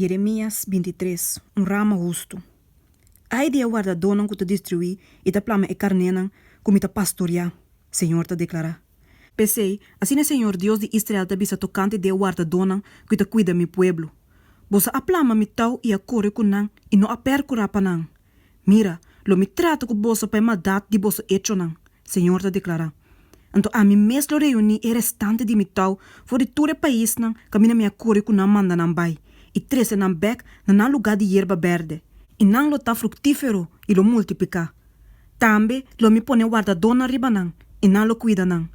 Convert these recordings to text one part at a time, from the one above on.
Yeremías 23, Un rama hustu. Ai di e wardadónan ku ta destruí i ta plama e karnénan ku mi ta pastoriá, Señor ta deklará. P'esei, asina e Señor Dios di Israel ta bisa tokante di e wardadónan ku ta kuida mi pueblo, Boso a plama mi tou i a kore ku nan i no a pèrkurá pa nan. Mira, lo mi trata ku boso pa e maldat di boso echonan, Señor ta deklará. Anto ami mes lo reuní e restante di mi tou for di tur e paisnan kaminda mi a kore ku nan manda nan bai, i trese nan bèk na nan lugá di yerba bèrdè, i nan lo ta fruktífero i lo multipliká. Tambe lo mi pone wardadónan riba nan, i nan lo kuida nan.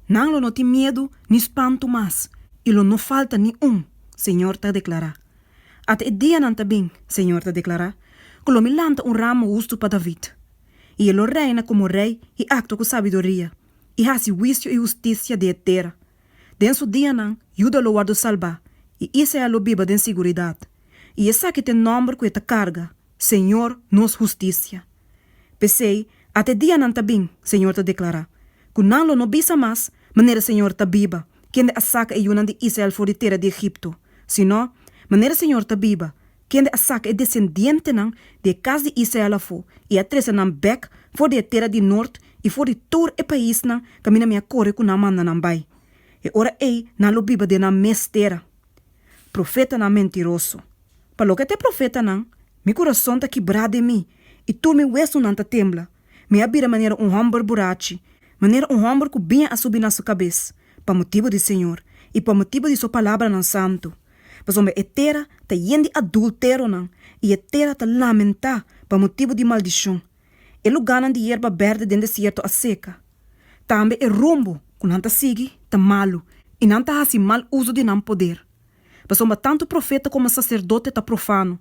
Nan lo no tin miedu ni spantu mas, i lo no falta ni un, Señor ta deklará. Ata e dianan ta bin, Señor ta deklará, ku lo mi lanta un ramo hustu pa David, i e lo reina komo rei i aktua ku sabiduria, i hasi huisio i hustisia di e tera. Den su dianan Juda lo wòrdu salbá, i Israel lo biba den siguridat. I esaki ta e nòmber ku e ta karga, Señor nos hustisia. P'esei, ata e dianan ta bin, Señor ta deklará, ku nan lo no bisa mas, Manera Señor ta biba, kende a saka e yunan di Israel for di tera di Egipto, sino, Manera Señor ta biba, kende a saka e desendientenan di e kas di Israel afó i a trese nan bèk for di e tera di nort i for di tur e paisnan kaminda mi a kore ku nan manda nan bai. E ora ei nan lo biba den nan mes tera. Profetanan mentiroso. Pa loke ta e profetanan, mi kurason ta kibrá den mi i tur mi wesunan ta tembla. Mi a bira manera un hòmber burachi, manera un hòmber ku biña a subi na su kabes, pa motibu di señor i pa motibu di su palabranan santu. Pasobra e tera ta yen di adulteronan i e tera ta lamentá pa motibu di maldishon. E lugánan di yerba bèrdè den desierto a seka. Tambe e rumbo ku nan ta sigui ta malu i nan ta hasi mal uso di nan poder. Pasobra tantu profeta komo saserdote ta profano.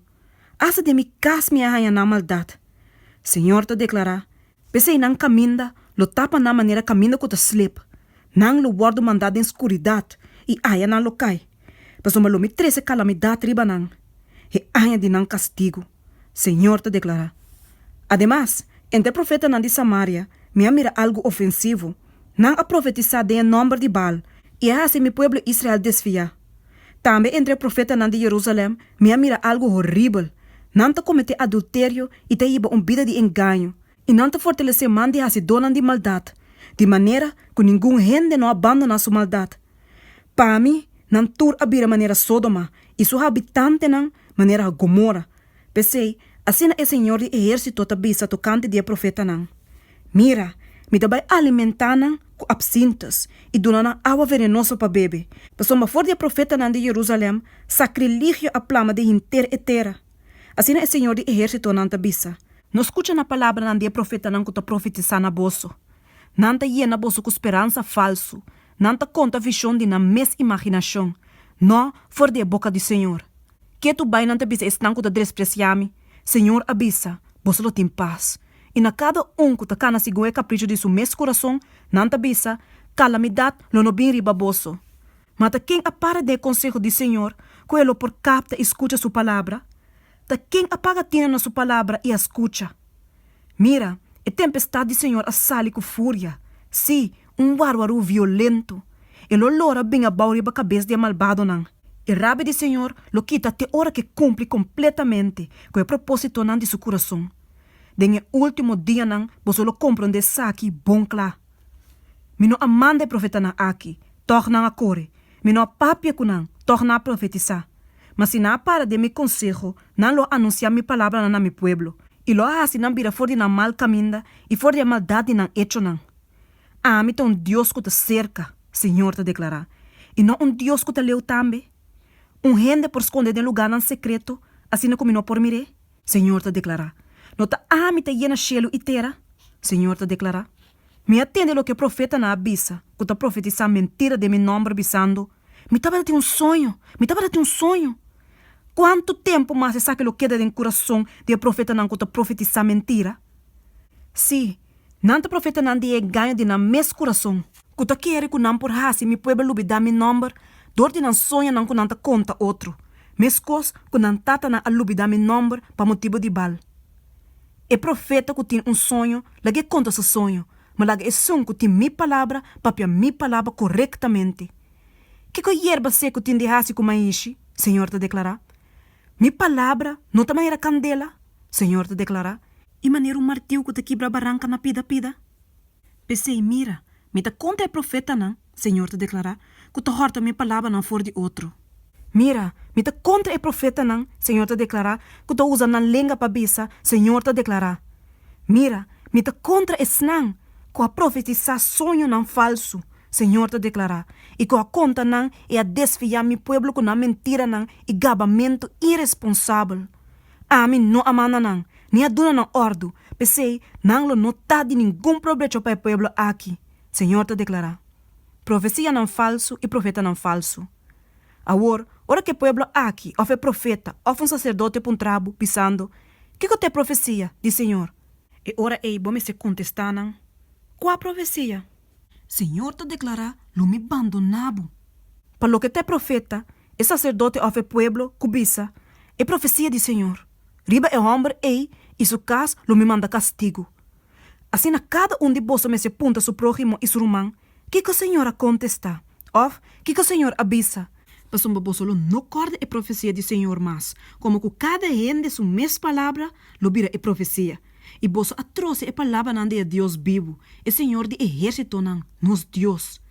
Asta den mi kas mi a haña nan maldat. Señor ta deklará, P'esei nan kaminda lo tapa nan manera kaminda ku ta slep. Nan lo wòrdu mandá den skuridat i aya nan lo kai, pasobra lo mi trese kalamidat riba nan, e aña di nan kastigu, Señor ta deklará. Ademas, entre e profetanan di Samaria mi a mira algu ofensivo, nan a profetisá den e nòmber di Baal i a hasi mi pueblo Israel desviá. Tambe entre e profetanan di Jerusalèm mi a mira algu horibel, nan ta kometé adulterio i ta hiba un bida di engaño, i nan ta fortalesé man di hasidónan di maldat, di manera ku ningun hende no a bandoná su maldat. Pa mi, nan tur a bira manera Sódoma i su habitantenan manera Gomora. P'esei, asina e Señor di ehérsito ta bisa tokante di e profetanan, Mira, mi ta bai alimentá nan ku apsintus i duna nan awa venenoso pa bebe, pasobra for di e profetanan di Jerusalèm sakriligio a plama den henter e tera. Asina e Señor di ehérsitonan ta bisa. No skucha na palabranan di e profetanan ku ta profetisá na boso. Nan ta yena boso ku speransa falsu, nan ta konta vishon di nan mes imaginashon, no for di e boka di Señor. Ketu bai nan ta bisa esnan ku ta despresiá mi, Señor a bisa, Boso lo tin pas. I na kada un ku ta kana segun e kapricho di su mes kurason, nan ta bisa, Kalamidat lo no bin riba boso. Ma ta ken a para den e konseho di Señor ku e lo por kapta i skucha su palabra? Ta ken a paga tino na su palabra i a skucha? Mira, e tempestat di Señor a sali ku furia, sí, un warwarú violento. E lo lora bin abou riba kabes di e malbadonan. E rabia di Señor lo kita te ora ku e kumpli kompletamente ku e propósitonan di su kurason. Den e último dianan boso lo komprondé esaki bon kla. Mi no a manda e profetanan aki, tòg nan a kore. Mi no a papia ku nan, tòg nan a profetisá. Ma si nan a para den mi konseho, nan lo a anunsiá mi palabranan na mi pueblo, i lo a hasi nan bira for di nan mal kaminda i for di e maldat di nan echonan. Ami ta un Dios ku ta serka, Señor ta deklará, i no un Dios ku ta leu tambe. Un hende por skonde den lugánan sekreto, asina ku mi no por mir'é? Señor ta deklará. No ta ami ta yena shelu i tera? Señor ta deklará. Mi a tende loke e profetanan a bisa, ku ta profetisá mentira den mi nòmber, bisando, Mi tabata tin un soño! Mi tabata tin un soño! Kuantu tempu mas esaki lo keda den kurason di e profetanan ku ta profetisá mentira? Sí, nan ta profetanan di e engaño di nan mes kurason, ku ta kere ku nan por hasi mi pueblo lubidá mi nòmber dor di nan soñonan ku nan ta konta otro, meskos ku nan tatanan a lubidá mi nòmber pa motibu di Baal. E profeta ku tin un soño, lag'é konta su soño, ma laga esun ku tin mi palabra papia mi palabra korektamente. Kiko yerba seku tin di hasi ku maishi? Señor ta deklará. Mi palabra no ta manera kandela, Señor ta deklará, i manera un martiu ku ta kibra baranka na pida pida? P'esei, mira, mi ta kontra e profetanan, Señor ta deklará, ku ta hòrta mi palabranan for di otro. Mira, mi ta kontra e profetanan, Señor ta deklará, ku ta usa nan lenga pa bisa, Señor ta deklará. Mira, mi ta kontra esnan ku a profetisá soñonan falsu, Señor ta deklará, i ku a konta nan i a desviá mi pueblo ku nan mentiranan i gabamentu iresponsabel. Ami no a manda nan, ni a duna nan òrdu, p'esei nan lo no ta di ningun probecho pa e pueblo aki, Señor ta deklará. Profesianan falsu i profetanan falsu. Awor, ora ku e pueblo aki, òf e profeta, òf un saserdote puntra bo, bisando, Kiko ta e profesia di Señor? E ora ei bo mester kontestá nan, Kua profesia? Señor ta deklará, Lo mi bandoná bo. Pa loke ta e profeta, e saserdote òf e pueblo ku bisa, E profesia di Señor! Riba e hòmber ei i su kas lo mi manda kastigu. Asina kada un di boso mester puntra su próhimo i su ruman, Kiko Señor a kontestá? Òf, Kiko Señor a bisa? Pasobra boso lo no kòrda e profesia di Señor mas, komo ku kada hende su mes palabra lo bira e profesia. I boso a trose e palabranan di e Dios bibu, e Señor di ehérsitonan, nos Dios.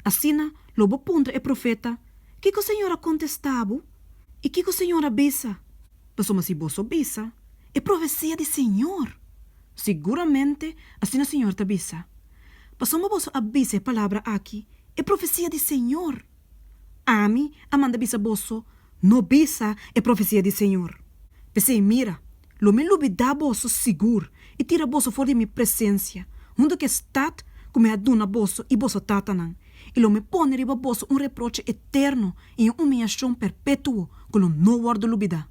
Asina lo bo puntra e profeta, Kiko Señor a kontestá bo? I kiko Señor a bisa? Pasobra si boso bisa, E profesia di Señor! Siguramente, asina Señor ta bisa, Pasobra boso a bisa e palabra aki, E profesia di Señor! Ami a manda bisa boso, No bisa e profesia di Señor! P'esei, mira, lo mi lubidá boso sigur i tira boso for di mi presensia, huntu ku e stat ku mi a duna boso i boso tatanan, i lo mi pone riba boso un reproche eterno i un humiashon perpetuo ku lo no wòrdu lubidá.